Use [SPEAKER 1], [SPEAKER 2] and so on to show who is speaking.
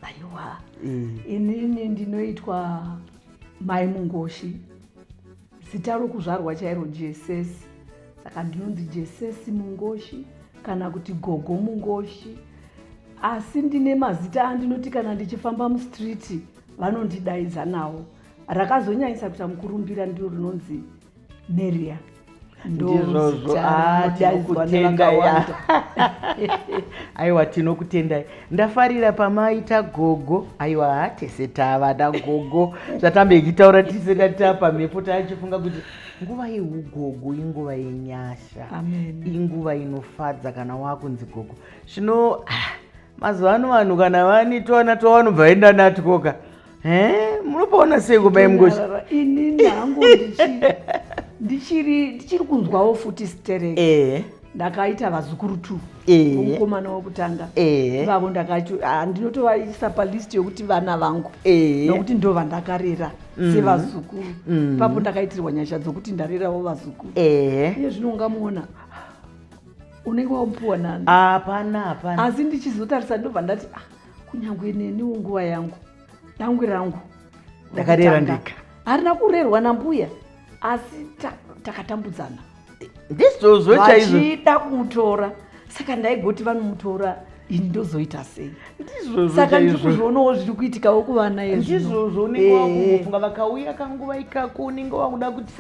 [SPEAKER 1] Aiwa, inini ndinoitwa Mai Mungoshi, zita rokuzvarwa chairo Jesesi. Saka ndinonzi Jesesi Mungoshi kana kuti Gogo Mungoshi, asi ndine mazita andinoti kana ndichifamba mustreet vanondidaidza nawo. Rakazonyanyisa kuita mukurumbira ndiro rinonzi Neria.
[SPEAKER 2] Ndizvozvo. Ah, tinokutendai. Aiwa, tinokutendai. Ndafarira pamaita gogo. Aiwa, tese tava nagogo. Zvatambe ichitaura tise tatapa mhepo, taachifunga kuti nguva yeugogo inguva yenyasha, inguva inofadza kana wakunzi gogo. Zvino ah, mazuva ano vanhu kana vane twana twavanobva vaenda natwoka. Munopaona sei kumai Mungoshi?
[SPEAKER 1] Inini hangu ndichiri kunzwawo futi stereki. Ndakaita vazukuru two. Mukomana wekutanga, ivavo ndinotovaisa palist yokuti vana vangu, nokuti ndo vandakarera sevazukuru. Ipapo ndakaitirwa nyasha dzokuti ndarerawo vazukuru. Iye zvino ungamuona unenge wamupuwa nani?
[SPEAKER 2] Hapana, hapana.
[SPEAKER 1] Asi ndichizotarisa ndobva ndati, ah, kunyangwe neniwo nguva yangu, dangwe rangu
[SPEAKER 2] Ndakarera
[SPEAKER 1] rokutanga,
[SPEAKER 2] ndega.
[SPEAKER 1] Harina kurerwa nambuya, asi takatambudzana.
[SPEAKER 2] Ndizvozvo chaizvo.
[SPEAKER 1] Vachida kumutora, saka ndaigoti vanomutora, ini ndozoita sei?
[SPEAKER 2] Ndizvozvo
[SPEAKER 1] Saka ndiri
[SPEAKER 2] chaizvo.
[SPEAKER 1] kuzvionawo zviri kuitikawo kuvana ezvino.
[SPEAKER 2] Ndizvozvo, unenge wakungofunga vakauya kanguva ikako unenge wakuda kuti